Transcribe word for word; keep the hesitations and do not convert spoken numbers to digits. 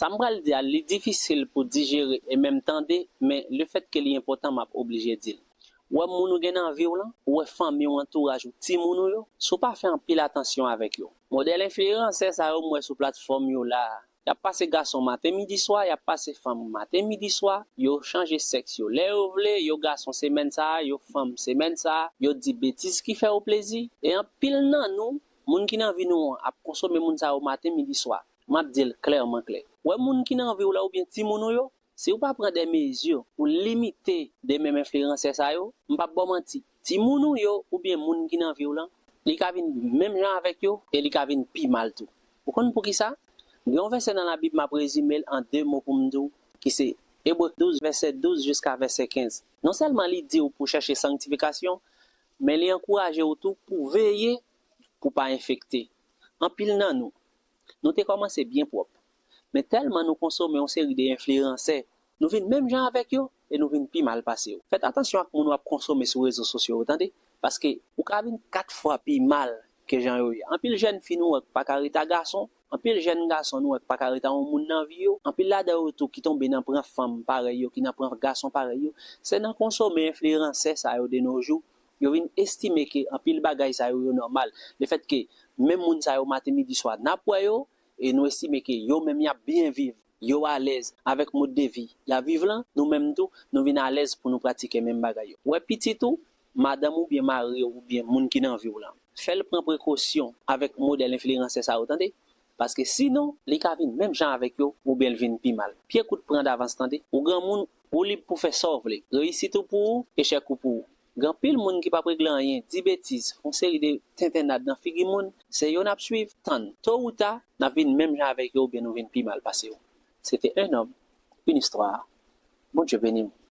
Sa m pral di a, li difisil pou dijere e menm tande, men lefètke li enpòtan, m ap oblije di l. Ou wè moun ou gen nan vi w lan, ou wè fanmi w, antouraj ou, timoun ou yo, si w pa fè anpil atansyon avèk yo. Modèl enfliyansè sa yo m wè sou platfòm yo la a, y ap pase gason maten, midi, swa, y ap pase fanm maten, midi, swa, yo chanje sèks yo lè yo vle, yo gason semèn sa a, yo fanm semèn sa a, yo di betiz ki fè yo plezi, e anpil nan nou, moun ki nan vi nou an, ap konsome moun sa yo maten, midi, swa. M ap di l klèman klè. Ou wè moun ki nan vi w la oubyen timoun ou yo, si w pa pran de mezi pou limite de menm enfliyansè sa yo, m p ap ba w manti, timoun ou yo oubyen moun ki nan vi w lan, li ka vin menm jan avèk yo e li ka vin pi mal tou. Ou konn poukisa? Gen yon vèsè nan Labib, m ap rezime l an de mo pou m di w, ki se Ebre douz, vèsè douz jiska vèsè kenz. Non sèlman li di w pou chèche sanktifikasyon, men li ankouraje w tou pou veye pou pa enfekte. Anpil nan nou, nou te kòmanse byen pwòp. Men tèlman nou konsome yon seri de enfliyansè, nou vin menm jan avèk yo e nou vin pi mal pase yo. Fèt atansyon ak moun w ap konsome sou rezo sosyo yo, tande, paske ou ka vin kat fwa pi mal ke jan yo ye. Anpil jèn fi nou wè k pa ka ret a gason, anpil jèn gason nou wè k pa ka ret a yon moun nan vi yo, anpil ladan yo tou ki tonbe nan pran fanm parèy yo, ki nan pran gason parèy yo, se nan konsome enfliyansè sa yo de nos jours, yo vin estime ke anpil bagay sa yo, yo nòmal. Lefètke menm moun sa yo maten, midi, swa, n ap wè yo, e nou estime ke yo menm y ap byen viv, yo alèz avèk mod de vi y ap viv lan, nou menm tou, nou vin alèz pou nou pratike menm bagay yo. Wè pitit ou, madanm ou oubyen mari w oubyen moun ki nan vi w lan, fè l pran prekosyon avèk modèl enfliyansè sa yo, tande. Paske sinon, li ka vin menm jan avèk yo oubyen l vin pi mal. Pye kout pran davans, tande. Ou granmoun, ou lib pou fè sa w vle. Reyisit ou pou ou, echèk ou pou ou. Gen anpil moun ki p ap regle anyen, di betiz, fè yon seri de tentennad nan figi moun, se yo n ap swiv, tann. To ou ta, n ap vin menm jan avèk yo oubyen nou vin pi mal pase yo. C'était un homme, une histoire. Bondye beni w.